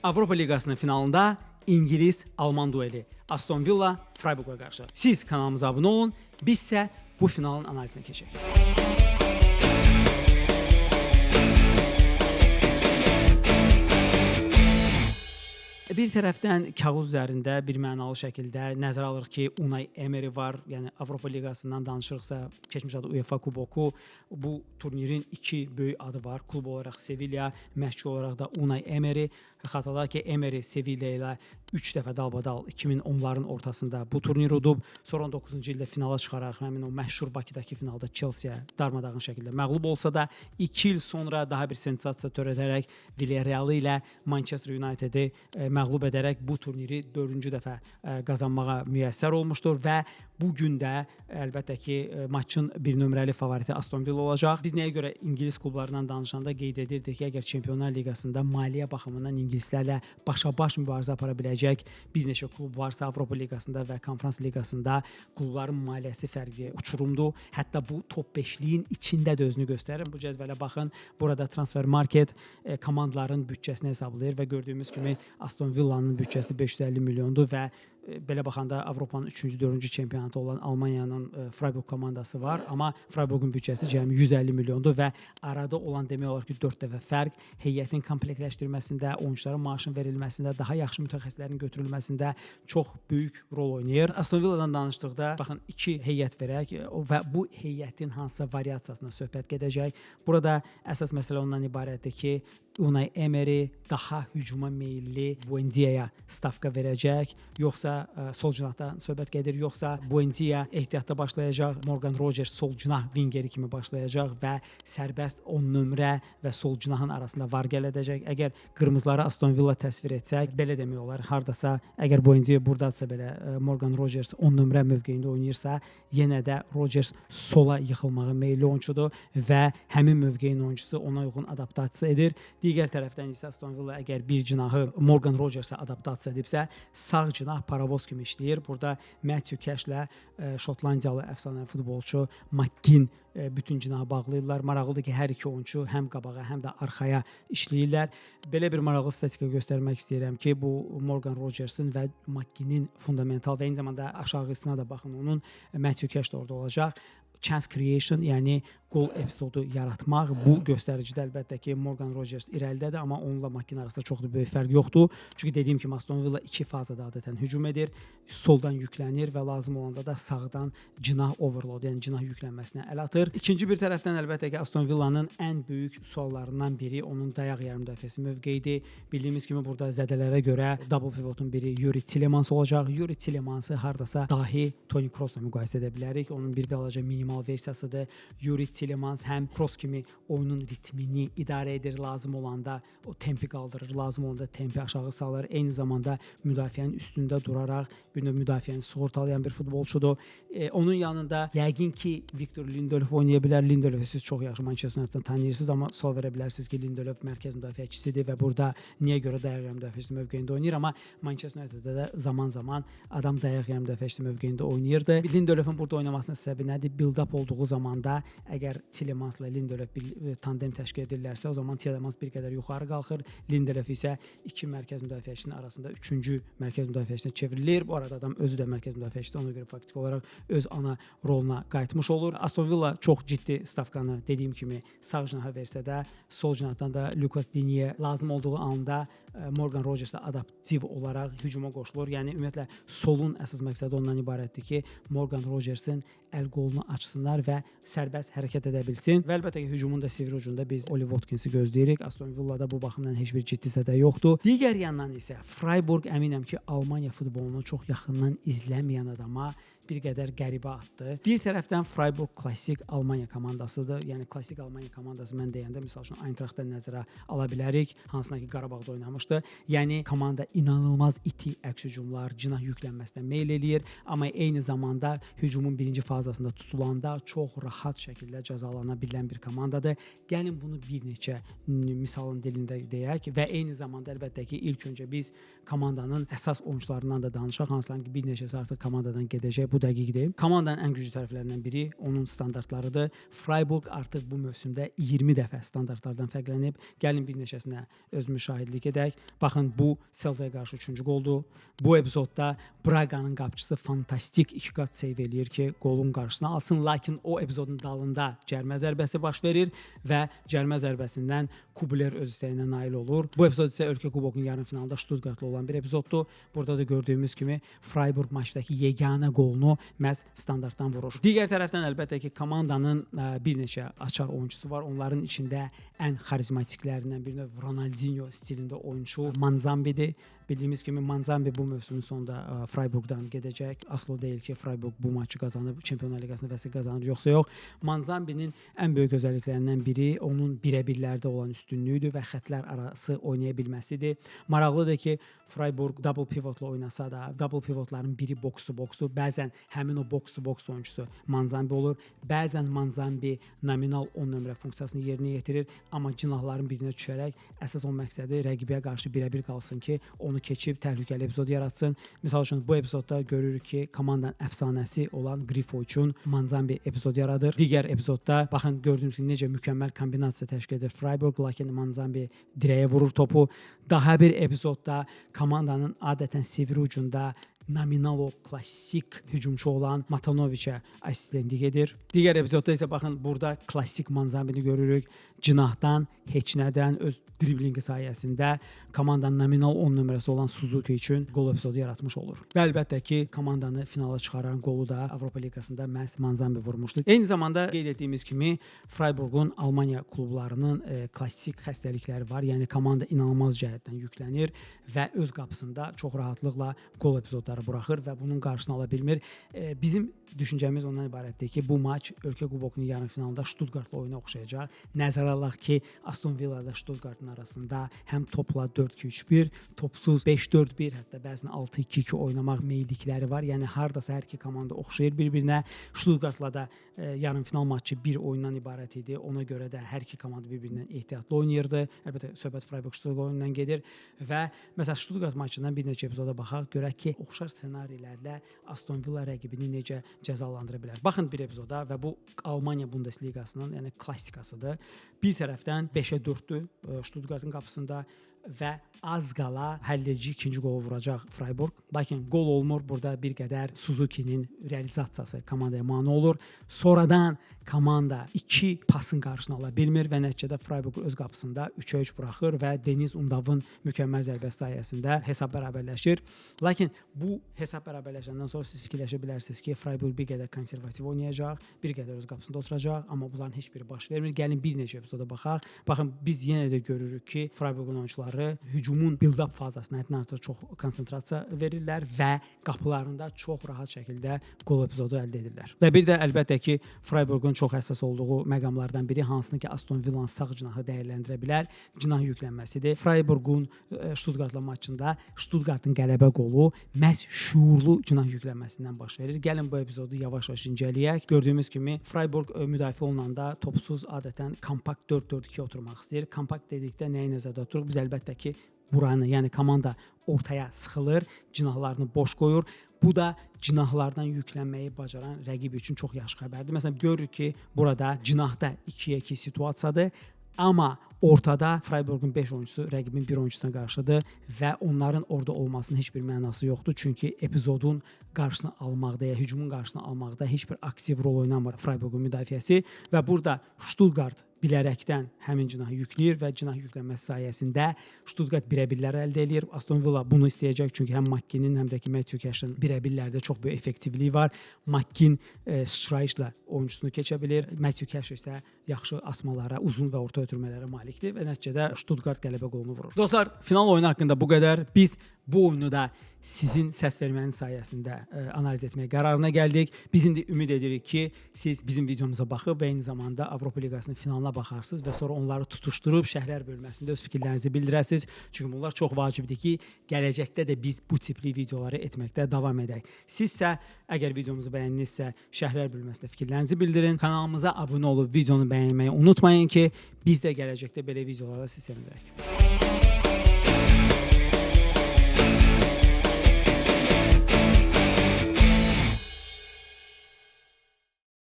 Avropa Liqasının finalında İngilis-Alman dueli Aston Villa Freiburga qarşı. Siz kanalımıza abunə olun, biz isə bu finalın analizinə keçək. Bir tərəfdən kağız üzərində bir mənalı şəkildə nəzərə alırıq ki, Unai Emery var. Yəni Avropa Liqasından danışırıqsa, keçmiş adı UEFA Kuboku, bu turnirin iki böyük adı var. Klub olaraq Sevilla, məşqçi olaraq da Unai Emery. Xatırladaq ki, Emery Sevilla ilə 3 dəfə dalbadal 2010-ların ortasında bu turniri udub. Sonra 19-cu ildə finala çıxaraq həmin o məşhur Bakıdakı finalda Chelsea-yə darmadağın şəkildə məğlub olsa da, 2 il sonra daha bir sensasiya törədərək Villarreal ilə Manchester United-i məğlub edərək bu turniri 4-cü dəfə qazanmağa müyəssər olmuşdur və bu gün də əlbəttə ki, maçın bir nömrəli favoriti Aston Villa olacaq. Biz nəyə görə ingilis klublarından danışanda qeyd edirdik ki, əgər Çempionlar Liqasında maliyyə baxımından ingilislərlə başa-baş mübarizə apara biləcək bir neçə klub varsa, Avropa Liqasında və Konfrans Liqasında klubların maliyyəsi fərqi uçurumdur. Hətta bu top 5-liyin içində də özünü göstərir. Bu cədvələ baxın. Burada Transfer Market komandaların büdcəsini hesablayır və gördüyümüz kimi Aston Villa'nın büdcəsi 550 milyondur və belə baxanda Avropanın 3-cü, 4-cü çempionatı olan Almaniyanın Freiburg komandası var, amma Freiburgun büdcəsi cəmi 150 milyondur və arada olan demək olar ki, 4 dəfə fərq heyətin komplektləşdirilməsində, oyunçuların maaşının verilməsində, daha yaxşı mütəxəssislərin götürülməsində çox böyük rol oynayır. Aston Villa'dan danışdıqda baxın iki heyət verək və bu heyətin hansısa variasiyasına söhbət gedəcək. Burada əsas məsələ ondan ibarətdir ki, Unai Emery daha hücuma meyilli Buendia'ya stavka verəcək, yoxsa sol cinahdan söhbət gedir, yoxsa Buendia ehtiyatda başlayacaq, Morgan Rogers sol cinah vingeri kimi başlayacaq və sərbəst 10 nömrə və sol cinahın arasında var-gəl edəcək. Əgər qırmızıları Aston Villa təsvir etsək, belə demək olar, hardasa əgər Buendia burdadırsa belə Morgan Rogers 10 nömrə mövqeyində oynayırsa, yenə də Rogers sola yıxılmağa meyilli oyunçudur və həmin mövqeyin oyunçusu ona uyğun adaptasiya edir. Digər tərəfdən isə Aston Villa əgər bir cinahı Morgan Rogersə adaptasiya edibsə, sağ cinah paravoz kimi işləyir. Burada Matthew Cash-lə Şotlandiyalı əfsanəvi futbolçu McGinn bütün cinahı bağlayırlar. Maraqlıdır ki, hər iki oyunçu həm qabağa, həm də arxaya işləyirlər. Belə bir maraqlı statistika göstərmək istəyirəm ki, bu Morgan Rogersin və McGinn-in fundamental və eyni zamanda aşağısına da baxın onun, Matthew Cash də orada olacaq. Chance creation, yəni qol epizodu yaratmaq, bu göstəricidə əlbəttə ki, Morgan Rogers irəlidədir, amma onunla McGinn arasında çox da böyük fərq yoxdur. Çünki dediyim kimi Aston Villa iki fazada adətən hücum edir, soldan yüklənir və lazım olanda da sağdan cinah overload, yəni cinah yüklənməsinə əl atır. İkinci bir tərəfdən əlbəttə ki, Aston Villa'nın ən böyük suallarından biri onun dayaq yarım müdafiəsi mövqeyidir. Bildiyimiz kimi burada zədələrə görə double pivotun biri Yuri Tillemans olacaq. Yuri Tillemansı hardasa dahi Toni Kroosla müqayisə edə bilərik. Onun bir balaca minimal versiyasıdır. Yuri Tillemans həm Kroos kimi oyunun ritmini idarə edir, lazım olanda o tempi qaldırır, lazım olanda tempi aşağı salır. Eyni zamanda müdafiənin üstündə duraraq bir növ müdafiəni sığortalayan bir futbolçudur. Onun yanında yəqin ki Victor Lindelöf oynaya bilər. Lindelöfü siz çox yaxşı Manchester United-dan tanıyırsınız, amma sual verə bilərsiniz ki, Lindelöf mərkəz müdafiəçisidir və burada niyə görə dayaq yarım müdafiəçisi mövqeyində oynayır, amma Manchester United-də də zaman-zaman adam dayaq yarım müdafiəçisi mövqeyində oynayırdı. Lindelöfün burada oynamasının səbəbi nədir? Build-up olduğu zamanda əgər Tillemansla Lindelöf bir tandem təşkil edirlərsə, o zaman Tillemans bir qədər yuxarı qalxır. Lindelöf isə iki mərkəz müdafiəçisinin arasında üçüncü mərkəz müdafiəçisinə çevrilir. Bu arada adam özü də mərkəz müdafiəçisidir. Ona görə faktiki olaraq öz ana roluna qayıtmış olur. Aston Villa çox ciddi stavkanı dediyim kimi sağ cinaha versə də, sol cinahdan da Lucas Digne lazım olduğu anda Morgan Rogers də adaptiv olaraq hücuma qoşulur. Yəni ümumiyyətlə solun əsas məqsədi ondan ibarətdir ki, Morgan Rogersin əl qolunu açsınlar və sərbəst hərəkət edə bilsin. Və əlbəttə ki, hücumun da sivri ucunda biz Oli Watkinsi gözləyirik. Aston Villa'da bu baxımdan heç bir ciddi zədə yoxdur. Digər yandan isə Freiburg əminəm ki, Almaniya futbolunu çox yaxından izləməyən adama bir qədər qəribə atdı. Bir tərəfdən Freiburg klassik Almaniya komandasıdır. Yəni klassik Almaniya komandası mən deyəndə misal üçün Eintracht-dan nəzərə ala bilərik, hansına ki Qarabağda oynamışdı. Yəni komanda inanılmaz iti əks hücumlar, cinah yüklənməsinə meyl eləyir, amma eyni zamanda hücumun birinci fazasında tutulanda çox rahat şəkildə cəzalana bilən bir komandadır. Gəlin bunu bir neçə misalın dilində deyək və eyni zamanda əlbəttə ki, ilk öncə biz komandanın əsas oyunçularından da danışaq, hansıların ki bir neçəsi artıq komandadan gedəcək. Bu dəqiqdir. Komandanın ən güclü tərəflərindən biri onun standartlarıdır. Freiburg artıq bu mövsümdə 20 dəfə standartlardan fərqlənib. Gəlin bir neçəsinə özümüz şahidlik edək. Baxın, bu Celta'ya qarşı 3-cü qoldur. Bu epizodda Braga'nın qapıçısı fantastik 2 qat seyv eləyir ki, qolun qarşısını alsın. Lakin o epizodun dalında cərimə zərbəsi baş verir və cərimə zərbəsindən Kubler öz istəyinə nail olur. Bu epizod isə Ölkə Kubokunun yarım finalında Stuttgartla olan bir epizoddur. Burada da gördüyümüz kimi Freiburg maçdakı yeganə qolunu məhz standartdan vurur. Digər tərəfdən əlbəttə ki, komandanın bir neçə açar oyunçusu var. Onların içində ən xarizmatiklərindən bir növ Ronaldinho stilində oyunçu Manzambidir. Bildiyimiz kimi Manzambi bu mövsümün sonunda Freiburgdan gedəcək. Asılı deyil ki, Freiburg bu maçı qazanıb, Çempionlar Liqasında vəsiqə qazanır, yoxsa yox. Manzambinin ən böyük özəlliklərindən biri onun birəbirlərdə olan üstünlüyüdür və xətlər arası oynaya bilməsidir. Maraqlıdır ki, Freiburg double pivotla oynasa da, double pivotların biri box to boxdur. Bəzən həmin o box to box oyunçusu Manzambi olur. Bəzən Manzambi nominal 10 nömrə funksiyasını yerinə yetirir, amma cinahların birinə düşərək əsas onun məqsədi rəqibə qarşı birəbir qalsın ki, onu keçib təhlükəli epizod yaratsın. Misal üçün bu epizodda görürük ki, komandanın əfsanəsi olan Grifo üçün Manzambi epizod yaradır. Digər epizodda baxın, gördüyünüz kimi necə mükəmməl kombinasiya təşkil edir Freiburg, lakin Manzambi dirəyə vurur topu. Daha bir epizodda komandanın adətən sivri ucunda nominal o klassik hücumçu olan Matanoviçə assistentlik edir. Digər epizodda isə baxın, burada klassik Manzambini görürük. Cinahdan heç nədən öz driblinqi sayəsində komandanın nominal 10 nömrəsi olan Suzuki üçün qol epizodu yaratmış olur. Və əlbəttə ki, komandanı finala çıxaran qolu da Avropa Liqasında məhz Manzambi vurmuşdu. Eyni zamanda qeyd etdiyimiz kimi Freiburgun Almaniya klublarının klassik xəstəlikləri var. Yəni komanda inanılmaz cəhətdən yüklənir və öz qapısında çox rahatlıqla qol epizodları buraxır və bunun qarşısını ala bilmir. Bizim düşüncəmiz ondan ibarətdir ki, bu maç Ölkə Kubokunun yarım finalında Stuttgartla oyuna oxşayacaq. Nəzərə alaq ki, Aston Villa ilə Stuttgartın arasında həm topla 4-2-3-1, topsuz 5-4-1, hətta bəzən 6-2-2 oynamaq meyillikləri var. Yəni hardasa hər iki komanda oxşayır bir-birinə. Stuttgartla da yarım final maçı bir oyundan ibarət idi. Ona görə də hər iki komanda bir-birindən ehtiyatlı oynayırdı. Əlbəttə söhbət Freiburg Stuttgart oyunundan gedir və məsələn Stuttgart maçından bir neçə epizoda baxaq, görək ki, oxşar ssenarilərlə Aston Villa rəqibini necə cəzalandıra bilər. Baxın bir epizoda və bu Almaniya Bundesliqasının, yəni klassikasıdır. Bir tərəfdən 5-ə 4-dür Stuttgartın qapısında və az qala həlledici ikinci qolu vuracaq Freiburg. Lakin qol olmur. Burada bir qədər Suzuki'nin realizasiyası komandaya mane olur. Sonradan komanda iki pasın qarşısını ala bilmir və nəticədə Freiburg öz qapısında 3-ə 3 buraxır və Deniz Undavın mükəmməl zərbəsi sayəsində hesab bərabərləşir. Lakin bu hesab bərabərləşəndən sonra siz fikirləşə bilərsiniz ki, Freiburg bir qədər konservativ oynayacaq, bir qədər öz qapısında oturacaq, amma bunların heç biri baş vermir. Gəlin bir neçə epizoda baxaq. Baxın, biz yenə də görürük ki, Freiburgun oyunçuları hücumun build-up fazasına həddindən artıq çox konsentrasiya verirlər və qapılarında çox rahat şəkildə qol epizodu əldə edirlər. Və bir də əlbəttə ki, Freiburgun çox həssas olduğu məqamlardan biri, hansını ki Aston Villa'nın sağ cinahı dəyərləndirə bilər, cinah yüklənməsidir. Freiburgun Stuttgartla maçında Stuttgartın qələbə qolu məhz şüurlu cinah yüklənməsindən baş verir. Gəlin bu epizodu yavaş-yavaş incələyək. Gördüyümüz kimi Freiburg müdafiə olunanda topsuz adətən kompakt 4-4-2 oturmaq istəyir. Kompakt dedikdə nəyi nəzərdə tuturuq? Biz əlbəttə ki, buranı, yəni komanda ortaya sıxılır, cinahlarını boş qoyur. Bu da cinahlardan yüklənməyi bacaran rəqib üçün çox yaxşı xəbərdir. Məsələn, görürük ki, burada cinahda 2-yə 2 situasiyadır. Amma ortada Freiburgun 5 oyunçusu rəqibin 1 oyunçusuna qarşıdır və onların orada olmasının heç bir mənası yoxdur. Çünki epizodun qarşısını almaqda ya hücumun qarşısını almaqda heç bir aktiv rol oynamır Freiburgun müdafiəsi və burada Stuttgart bilərəkdən həmin cinahı yükləyir və cinah yüklənməsi sayəsində Stuttgart birəbirlər əldə eləyir. Aston Villa bunu istəyəcək, çünki həm McKinn'in, həm də ki Matthew Cash'ın birəbirlərdə çox böyük effektivliyi var. McKinn Streich-la oyunçusunu keçə bilir. Matthew Cash isə yaxşı asmalara, uzun və orta ötürmələrə malikdir və nəticədə Stuttgart qələbə qolunu vurur. Dostlar, final oyunu haqqında bu qədər. Biz bu oyunu da sizin səs verməniz sayəsində analiz etməyə qərarına gəldik. Biz indi ümid edirik ki, siz bizim videomuza baxıb və eyni zamanda Avropa Liqasının finalına baxarsınız və sonra onları tutuşdurub şərhlər bölməsində öz fikirlərinizi bildirəsiniz. Çünki bunlar çox vacibdir ki, gələcəkdə də biz bu tipli videoları etməkdə davam edək. Sizsə əgər videomuzu bəyəndinizsə, şərhlər bölməsində fikirlərinizi bildirin. Kanalımıza abunə olub videonu bəyənməyi unutmayın ki, biz də gələcəkdə belə videolarla sizi sevindirək.